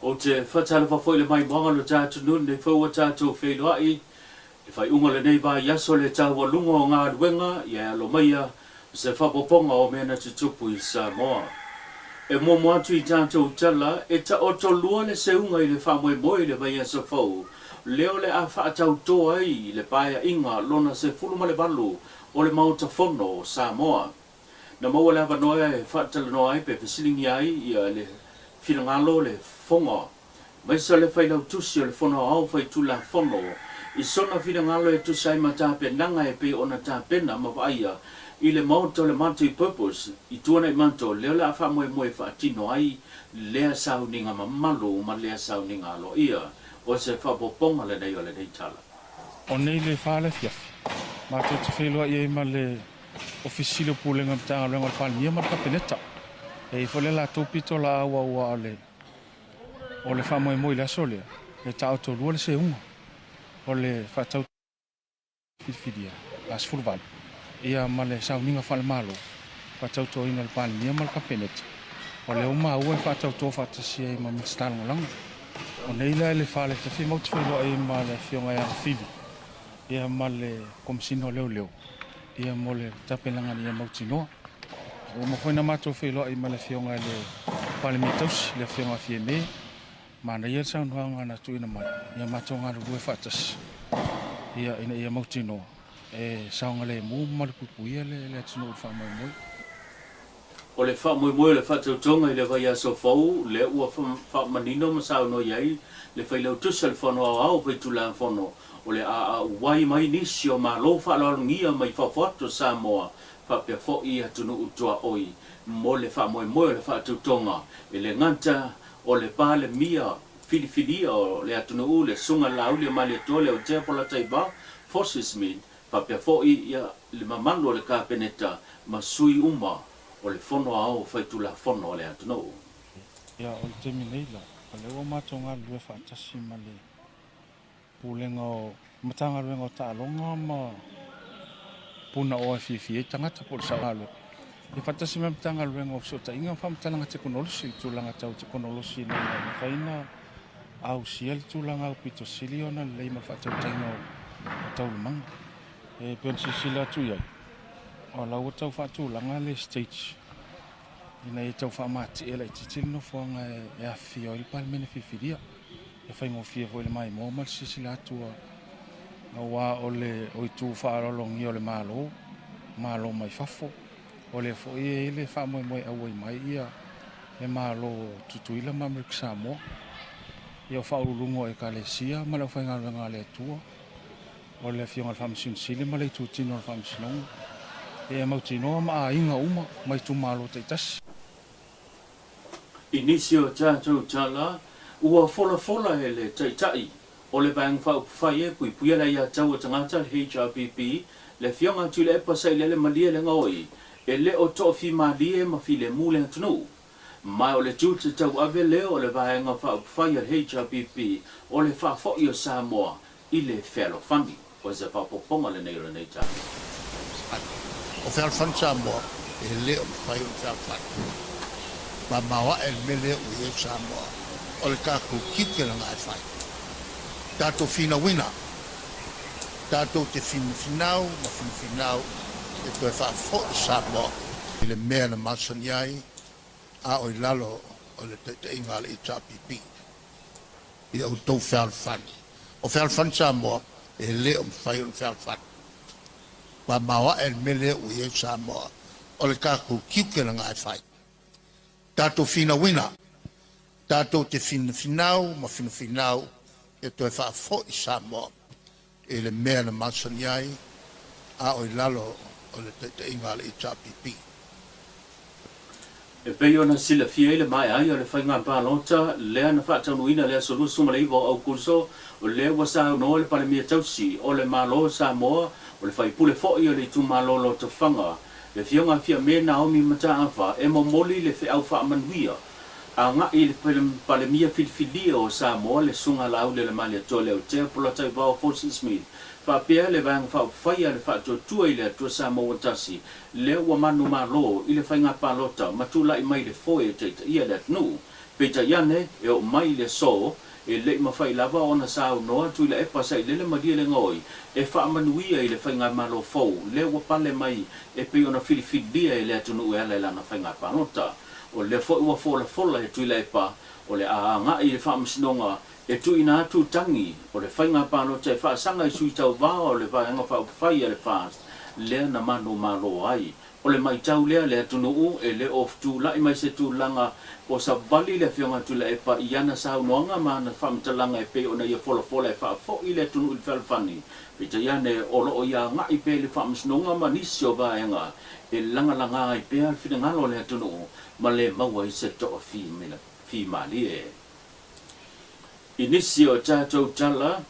Ou te faatalofa foi i le maimoaga o lo ta atunuu lenei foi ua tatou feiloai i le faaiuga o lenei vaiaso le taualuga o galuega ia e alo maia se faaopoopoga o mea na tutupu i Samoa. E muamua atu i tatou tala, e taoto lua le seuga i le faamoemoe i le vaiaso fou lea o le a faatauto ai le Paeaiga lona 18 o le Maota Fono o Samoa. Na maua le avanoa e faatalanoa ai pe fesiligia ai ia le finagalo, le fofoga aemaise o le Failautusi o le Fono Aoao Faitulafono i sona finagalo e tusa ai ma tapenaga e pei ona tapena ma vaaia i le Maota o le Multi Purpose i Tuanaimato lea o le a faamoemoe faatino ai lea sauniga mamalu ma lea sauniga aloaia. O se faaopoopoga lenei o lenei tala. O nei le fa le afiafi, matou te feiloai ai ma le Ofisa Sili o Pulega o le Matagaluega o le Palemia ma le Kapeneta. E i ai foi le latou pitolaau aua o le o le faamoemoe i le aso lea, e taotolua le seuga o le faatau filifilia a 18 ia ma le sauniga faale-Malo faatautoina e le Palemia ma le Kapeneta. O lea ua maua e faatauto faatasi ai ma Minisita Lagolago. O nei la i le fale afiafi matou te feiloai ai ma le Afioga ia Fili ia ma le Komesina o Leoleo ia mo le tapenaga ina ia mautinoa. Ua uma foi ona matou feiloai ma le Afioga i le Palemia Tausi, le Afioga Fiame, manaia le saunoaga na tuuina mai, ia matou galulue faatasi ia ina ia mautinoa e saogalemu ma malupuipuia le atunuu i le faamoemoe. O le faamoemoe o le faatautoga i le vaiaso fou lea ua faamanino ma saunoa i ai le Failautusi o le Fono Aoao Faitulafono, o le a auai mai nisi o Malo faaaloalogia mai fafo atu o Samoa faapea foi atunuu tuaoi mo le faamoemoe o le faatautoga e le gata o le Palemia filifilia o le atunuu le Susuga Laauliamalietoa Leotea Polataivao Fosi Smith faapea foi ia le mamalu o le Kapeneta ma sui uma o le Fono Aoao Faitulafono a le atunuu. Ia, o le taimi nei la, o lea ua matou galulue faatasi ma le Pulega o Matagaluega o Taaloga ma Punaoa e fiafia ai tagata po o le Saogalua. Ia faatasi ma le Matagaluega o Fesootaiga ma Faamatalaga Tekonolosi i le tulaga tau tekonolosi ina ia mafai ona ausia le tulaga aupito sili ona lelei mo le faatautaiga o taualumaga. E pei ona silasila atu i ai, o la ua tau faatulaga le stage ina ia tau faamatie laitiiti le nofoaga e afifio ai le Palemene filifilia. E faigofie foi i le maimoa ma le silasila atu aua o le o itu faaaloalogia o le Malo, Malo mai fafo. O lea foi e i ai le faamoemoe e auai mai ia le Malo o Tutuila ma Amerika Samoa, ia o faauluuluga o Ekalesia ma le aufaigaluega a le Atua, o le Afioga i le Faamasino Sili ma le itutino o le Faamasinoga, ia e mautinoa ma aiga uma ma itumalo taitasi. I nisi o tatou tala, ua folafola e le Taitai o le Vaega Faaupufai e Puipuia le Aiatatau a Tagata, le HRPP, le Afioga Tuilaepa Sailele Malielegaoi, e le o toafimalie ma filemu le atunuu. Ma o le tiute tauave lea o le Vaega Faaupufai a le HRPP o le faafoi o Samoa i le fealofani. O se faaopoopoga lenei o lenei tala. O fealofani Samoa, e le o mafai ona fealofani. Mamao ae le mea lea ua i ai Samoa, o le tatou tiute lena e fai. Tatou finauina, tatou te finafinau ma finafinau e toe faafoi Samoa i le mea na masani ai a o i lalo o le taitaiga a le HRPP. I outou fealofani. O fealofani Samoa, e le o mafai ona fealofani. Mamao ae le mea lea ua i ai Samoa, o le tatou tiute lena e fai. Tatou finauina, tatou te finafinau ma finafinau e toe faafoi Samoa i le mea na masani ai a o i lalo o le taitaiga a le HRPP. E pei ona silafia i le maea ai o le faiga palota lea na faataunuuina i le aso 29 o Aokuso, o lea ua saunoa le Palemia Tausi o le Malo o Samoa, o le faipule foi o le itumalo Lotofaga, le Afioga Fiame Naomi Mataafa e momoli le feau faamanuia agai i le Palemia filifilia o Samoa, le Susuga Laaulialemalietoa Leotea Polataivao Fosi Smith, faapea le Vaega Faaupufai a le Faatuatua i le Atua Samoa ua Tasi, lea ua manumalo i le faiga palota ma tulai mai le foe e taitaia le atunuu. Peitai ane, e oo mai i le aso, e le i mafai lava ona saunoa Tuilaepa Sailele Malielegaoi e faamanuia i le faigamalo fou lea ua pale mai e pei ona filifililia e le atunuu e ala i lana faiga palota. O lea foi ua folafola e Tuilaepa o le a agai i le Faamasinoga e tuuina atu tagi o le faiga palota e faasaga i sui tauva o le Vaega Faaupufai a le FAST lea na manumalo ai. O le matau lea a le atunuu e le o tulai mai se tulaga po o savali le Afioga a Tuilaepa i ana saunoaga ma ana faamatalaga e pei ona ia folafola e faafoi le atunuu i le fealofani. Peitai ane, o lo o ia agai pea i le Faamasinoga ma nisi o vaega e lagalaga ai pea le finagalo o le atunuu ma le maua ai se toafimalie. I nisi o tatou tala,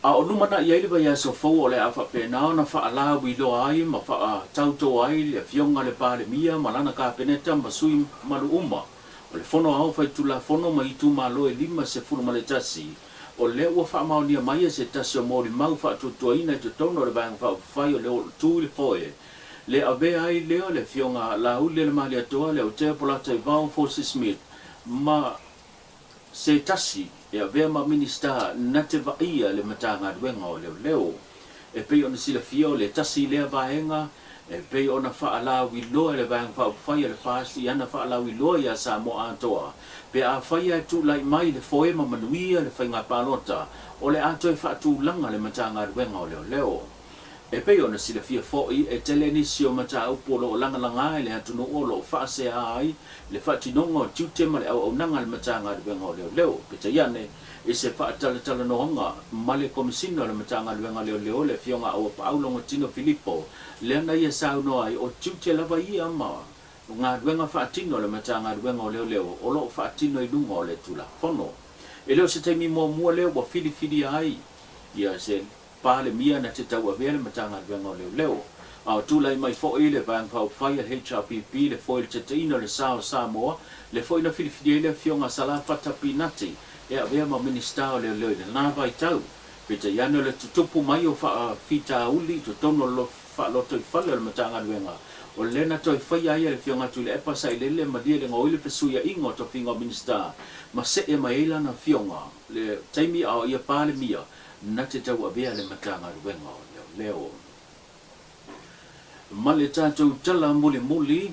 A o lumanai ai le vaiaso fou o le a faapena ona faalauiloa ai ma faatauto ai le Afioga i le Palemia ma lana Kapeneta ma sui mamalu uma o le Fono Aoao Faitulafono ma itumalo e 51, o lea ua faamaonia mai e se tasi o molimau faatuatuaina i totonu o le Vaega Faaupufai o le Tu i le Foe le avea ai lea o le Afioga Laaulialemalietoa Leautea Polataivao Fosi Smith ma se tasi e avea ma Minisita na te vaaia le Matagaluega o Leoleo. E pei ona silafia o le tasi lea vaega e pei ona faalauiloa e le Vaega Faaupufai a le FAST i ana faalauiloa iā Samoa atoa pe afai ae tulai mai le foe ma manuia le faiga palota o le a toe faatulaga le Matagaluega o Leoleo. E pei ona silafia foi, e tele nisi o mataupu o lo o lagalaga e le atunuu o lo o faasea ai le faatinoga o tiute ma le auaunaga a le Matagaluega o Leoleo. Peitai ane, i se faatalatalanoaga ma le Komesina o le Matagaluega o Leoleo, le Afioga Auapaau Logotino Filipo, lea na ia saunoa ai, o tiute lava ia ma galuega faatino a le Matagaluega o Leoleo o lo o faatino i luga o le Tulafono. E le o se taimi muamua lea ua filifilia ai ia se Palemia na te tauavea le Matagaluega o Leoleo. A o tulai mai foi le Vaega Faaupufai a le HRPP le foe i le taitaiina o le sa o Samoa, le foi na filifilia ai le Afioga Salah Fata Pinati e avea ma Minisita o Leoleo i lena vaitau. Peitai ane o le tutupu mai o faafitauli i totonu o le faalotoifale o le Matagaluega, o lea na toe faia ai e le Afioga Tuilaepa Sailele Malielegaoi le fesuiaiga o tofiga o Minisita ma see mai ai lana afioga le taimi a o ia Palemia na te tauavea le Matagaluega o Leoleo. Ma le tatou tala mulimuli,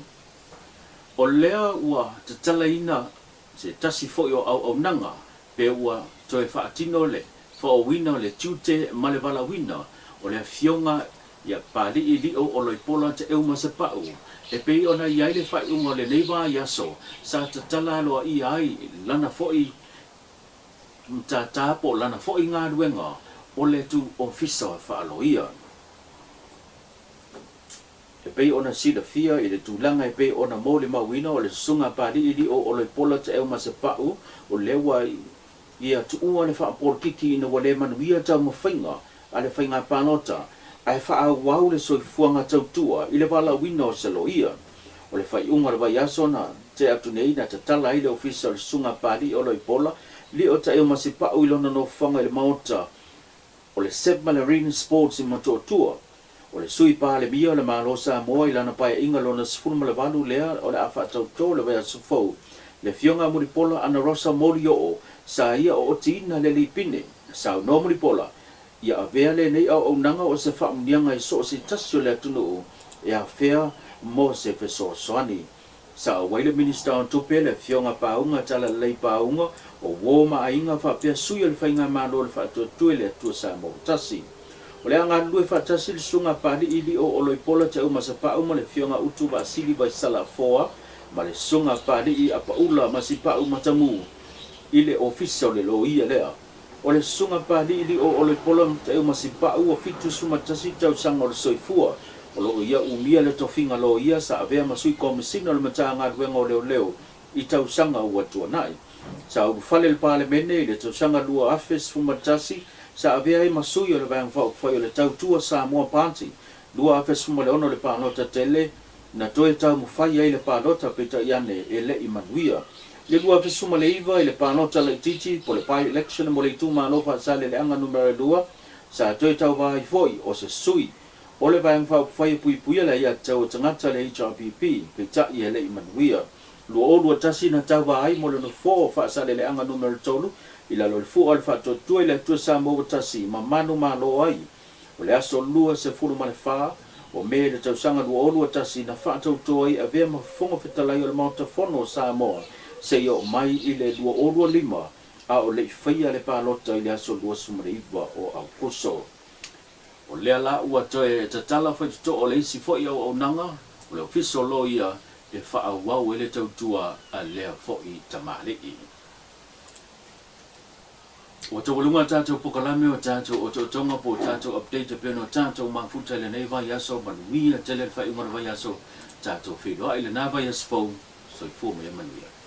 o lea ua tatalaina se tasi foi o auaunaga pe ua toe faatino le faoauina o le tiute ma le valaauina o le Afioga ia Papalii Lio Oloipola Te Eumasepau e pei ona i ai le faaiuga o lenei vaiaso sa tatala aloaia ai lana foi Matata po o lana foi galuega o le tu ofisa faaloia. E pei ona silafia i le tulaga e pei ona molimauina o le Susuga Papalii Lio Oloipola Te Eumasepau o lea ua ia tuua le faapolokiki ina ua le manuia taumafaiga a le faiga palota ae faaauau le soifuaga tautua i le valaauina o se loia. O le faaiuga o le vaiaso na tea atu nei na tatala ai le ofisa o le Susuga Papalii Oloipola Lio Taeumasipau i lona nofoaga i le Maota o le Seb-Malarine Sports i Motootua. O le Sui Palemia o le Malo o Samoa i lana paeaiga lona 18 lea o le a faatauto le vaiaso fou, le Afioga a Mulipola Anarosa Molioo sa ia ootiina le lipine. Saunoa Mulipola, Ia avea lenei auaunaga o se faamuniaga i so o se tasi o le atunuu e afea mo se fesoasoani. Sa auai le Minisita o Tupe, le Afioga Pauga Talalelei Pauga, o uo ma aiga faapea sui o le Faigamalo o le Faatuatua i le Atua Samoa ua Tasi. O le a galulue faatasi le Susuga a Papalii Lio Oloipola Teaumasapau ma le Afioga Utu Vaasili Vaisala Foa ma le Susuga a Papalii Apaula Masipau Matamu i le Ofisa o le Loia lea. O le Susuga Papalii Lio Oloipola Teaumasipau ua 71 tausaga o le soifua. O lo o ia umia le tofiga loia sa avea ma Sui Komesina o le Matagaluega o Leoleo i tausaga ua tuanai. Sa ulufale le Palemene i le tausaga 2011, sa avea ai ma sui o le Vaega Faaupufai o le Tautua Samoa Party 2016 le palota tele na toe taumafai ai le palota peitai ane e le i manuia. I le 2019 i le palota laitiiti po le by-election mo le itumalo Faasaleleaga Numera 2, sa toe tauva ai foi o se sui o le Vaega Faaupufai e puipuia le aiatatau a tagata le HRPP, peitai e le i manuia. 2021 na tauva ai mo le Nofoa o Faasaleleaga Numera 3 i lalo o le Fua o le Faatuatua i le Atua Samoa ua Tasi ma manumalo ai. O le aso 24 o Me i le tausaga 2021 na faatauto ai avea ma Fofoga Fetalai o le Maota Fono o Samoa seia oo mai i le 2025 a o le i faia le palota i le aso 29 o Aokuso. O lea la ua toe tatala faitotoo o le isi foi auaunaga o le Ofisa o Loia e faaauau ai le tautua a lea foi tamalii. Ua taualuga a tatou pokalame o tatou otootoga po o tatou update e pei ona tatou mafuta i lenei vaiaso. Manuia tele le faaiuga o le vaiaso. Tatou feiloai i lena vaiaso fou. Soifua ma ia manuia.